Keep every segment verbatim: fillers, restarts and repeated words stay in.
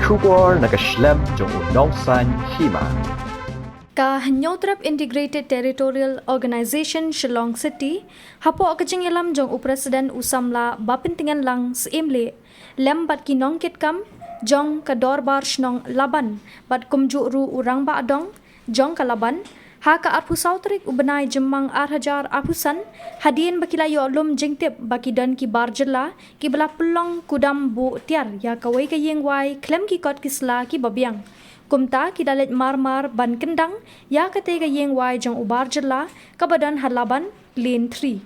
Khubor na ka shlem jong u Nongsaiñ Hima. Ka Hynñiewtrep Integrated Territorial Organization Shillong City, hapoh ka jingïalam jong u President u Samla Bapyntngen Lang Syiemlieh, lem bad ki nongkitkam jong ka Dorbar Shnong Laban, bad kumjuh ruh u Rangbah Dong jong ka Laban, ha ka arphew saw tarik u bnai Jymmang ar hajar arphew san, hadien ba ki la ïoh lum jingtip ba ki don ki bar jylla kiba la pynlong kudam buh tiar ïa kawei ka ïingwai khlem ki kot ki sla kiba biang. Kumta ki da leit mar mar ban kyndang ïa katei ka ïingwai jong u bar jylla kaba don ha Laban, Lane three.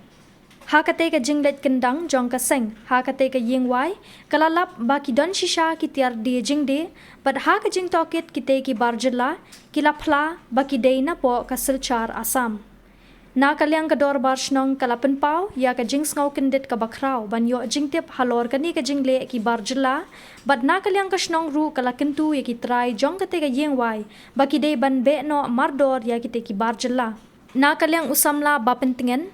Ha katei ka jingleit kyndang jong ka seng ha katei ka ïingwai, ka la lap ba ki don shisha ki tiar die jingdie, bad ha ka jingtohkit kitei ki bar jylla ki la phla ba ki dei napoh ka Silchar, Assam. Na ka liang ka Dorbar Shnong ka la pynpaw ïa ka jingsngew kyndit kaba khraw ban ïoh jingtip halor kane ka jingleh ki bar jylla, bad na ka liang ka shnong ruh ka la kyntu ïa ki trai jong katei ka ïingwai ba ki dei ban beh noh mardor ïa kitei ki bar jylla. Na ka liang u Samla Bapyntngen,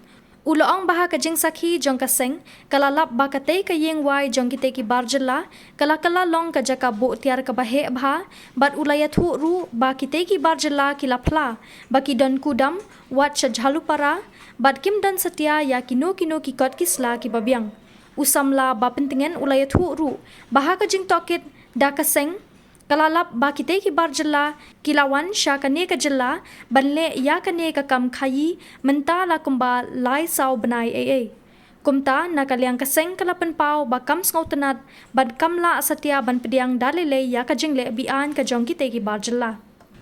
u la ong ba ha ka jingsakhi jong ka seng ka la lap ba katei ka ïingwai jong kitei ki bar jylla ka la kylla long ka jaka buh tiar kaba heh bha, bad u la ïathuh ruh ba kitei ki bar jylla ki la phla ba ki don kudam wat sha Jhalupara, bad kim don satia ïa kino kino ki kot ki sla kiba biang. U Samla Bapyntngen u la ïathuh ruh ba ha ka jingtohkit da ka seng ka la lap ba kitei ki bar jylla ki la wan sha kane ka jylla ban leh ïa kane ka kam khaïi mynta la kumba lai saw bnai ei ei. Kumta na ka liang ka seng ka la pynpaw ba kam sngewtynnad bad kam lah satia ban pdiang da lei lei ïa ka jingleh be-aiñ ka jong kitei ki bar jylla.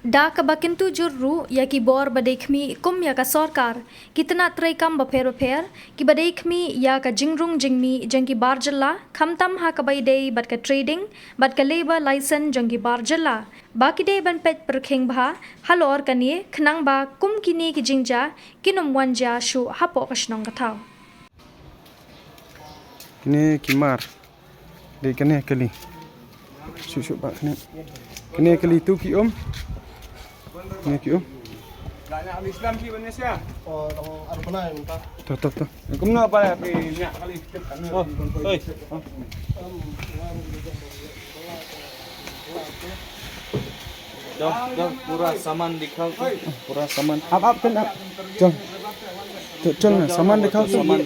Da kaba kyntu jur ruh ïa ki bor ba dei khmih kum ïa ka sorkar, ki tnat treikam bapher bapher kiba dei khmih ïa ka jingrung jingmih jong ki bar jylla, khamtam ha kaba ïadei bad ka trading bad ka labour license jong ki bar jylla, ba ki dei ban peit pyrkhing bha halor kane, khnang ba kum kine ki jingjia kin ym wan jia shuh hapoh ka shnong ka thaw. Kine ki mar. Dei kane kali. Shuh shuh ba kane. Kine kali tu ki um. Kine ki um. To, to, to. Kumno ba ki nyak kali. Oh, oi. Jom, jom, pura saman dikhao tu. Pura saman. Ap, ap, pyn ap. Jom. Jom, jom, saman dikhao tu. Saman.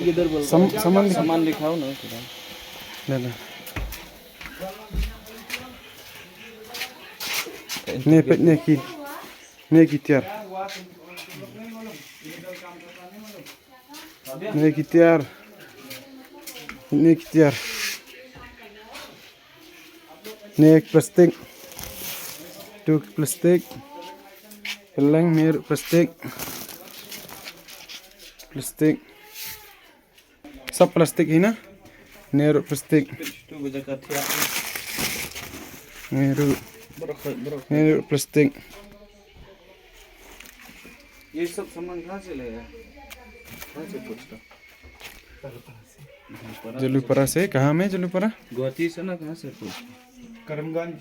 Sam-, saman dikhao. Saman dikhao na. Na, na. Ne peit ne ki. Ne ki tiar. Ne ki tiar. Ne ki tiar. Ne plastik. Tu plastik. Peleng ne plastik. Plastik. Sab plastik hi na. Ne plastik. Ne, ne plastik. ये सब सामान कहाँ से लाया? कहाँ से पहुँचता? जलूपरा से। कहाँ में जलूपरा? गुवाहाटी से ना, कहाँ से पहुँचता? करीमगंज।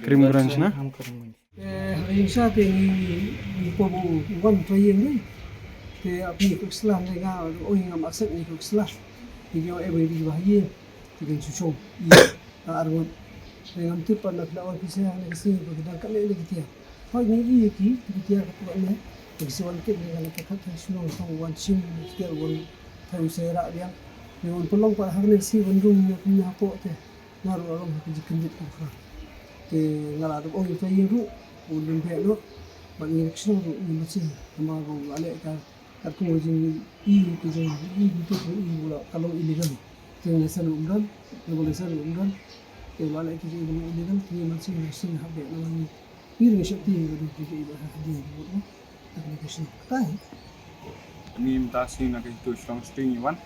करीमगंज ना? हम करीमगंज। Eh, ha ïing sha te ngi, ngi, ngi kwah ban wan trei ïing ne. Te ap ngi kuk sla ne nga, o ïing am accept ngi kuk sla. Ngi ïoh eh bai ri ba ïing. Te kan shu shong. Ïa, a arngut. Te ngam tip pat na phi la wan phi sha ne ka sngi ba ki dang kat ne ki tiar. Hoi ngi ïa ki, ki tiar ka pok ne. Te ki shu wan kit ne ka la ka khat shu long tang wan shim ki tiar wan. Te u sha ra biang. Ne wan pynlong pat ha ne sngi wan dum ne kum ne hapoh te. Nga ruh nga long ha ka jingkyndit kaba khraw. Te nga la dep ong ïa uta u ïing ruh, u lim beh noh, bad ngi ki shnong ruh ngim mynsiem, namar ba u la leh ka katkum ka jingïohi ka jong u, u ïing u tip u ïing u la ka long illegal. Te license ruh um don, double license ruh um don. Te u la leh ki jong u illegal, te ngim mynsiem, nga sngew hap beh namar ngi Ngi ruh ngi sheptieng ba dei ki, ki, ki, ki, ki, ki, ki, ki, ki, ki, ki, Ngi mynta sngi na ka Hito Shillong City ngi wan.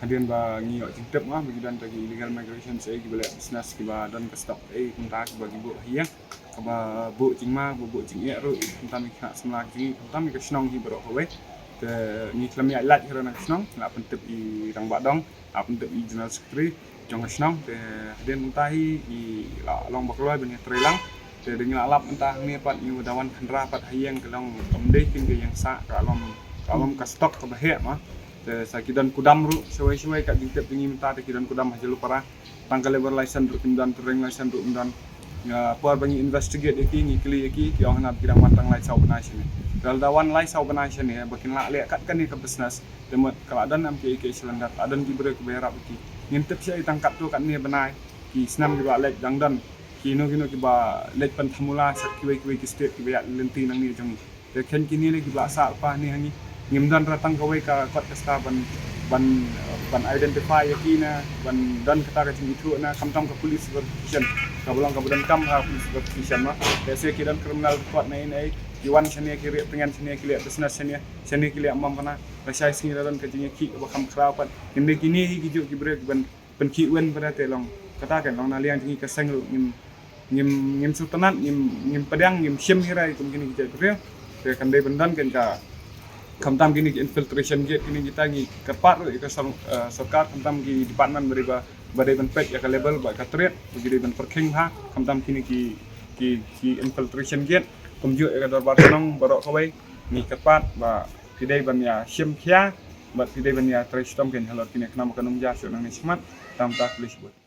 Hadien ba ngi ïoh jingtip ma ba ki don ta ki illegal migration, sa kiba leh business kiba don ka stock ei kumta kiba ki buh ha ïing. Kaba buh jingma, ba buh jingeh ruh, kumta ngi khynnah samla ki jong ngi, kumta ngi ka shnong hi baroh kawei. Te ngi khlem ïaid lait hi ruh na ka shnong, la pyntip i Rangbah Dong. Ap ngi tip i General Secretary jong ka shnong, te hadien mynta hi ngi la long ba kloi ba ngi trei lang. Te dei ngi la lap mynta hangne pat ngi da wan khynra pat ha ïing ka long kam dei kin ka ïing sah ka long, ka long ka stock kaba heh ma. Te sa ki don kudam ruh shawei shawei ka jingtip jong ngi mynta te ki don kudam ha Jhalupara. Tang ka labour license ruh kim don, trading license ruh kim don. Por ba ngi investigate ïa ki, ngi kylli ïa ki, ki ong hana ba ki dang wan tang lai saw bnai shane. Te lada wan lai saw bnai shane ba kin lah leh kat kane ka business, te mut ka la don M K H L under, la don ki briew kiba ïarap ïa ki. Ngim tip shuh tang katto katne bnai, ki snem kiba la leit dang don kino kino kiba leit pynthamula sha kiwei kiwei ki state kiba ïaid lynti nangne jong ngi. Te khein kine ne kiba la sah lypa ne ha ngi. Ngim don re tang kawei ka kot ka star ban, ban, ban identify ïa ki ne ban don kata ka jingithuh ne, khamtam ka police verification kaba long kaba donkam ha police verification ma. Te se ki don criminal record ne ne, ki wan shane ki rieh tngen shane, ki leh business shane, shane ki leh mam bana. Lashai sngi la don ka jingïakhih kaba kham khraw pat. Kine kine hi ki juh ki briew kiban pynkhih win pat. Te long kata kan long na liang jong ngi ka seng ruh ngim, ngim, ngim sngewtynnat, ngim, ngim pdiang, ngim shim hi re kum kine ki jait briew. Te kan dei ban don kan ka, khamtam kine ki infiltration gate kine kita ngi kyrpad ruh ïa ka sor-, eh, sorkar, khamtam ki department ba dei ba, ba dei ban peit ïa ka level bad ka trade, ba ki dei ban pyrkhing bha khamtam kine ki, ki, ki infiltration gate. Kumjuh ïa ka dorbar shnong baroh kawei ngi kyrpad ba phi dei ban ïa shim khia bad phi dei ban ïa trei shitom kein halor kine, khnang ba kan ym jia shuh nangne shakhmat. Tam ta, khublei shibun.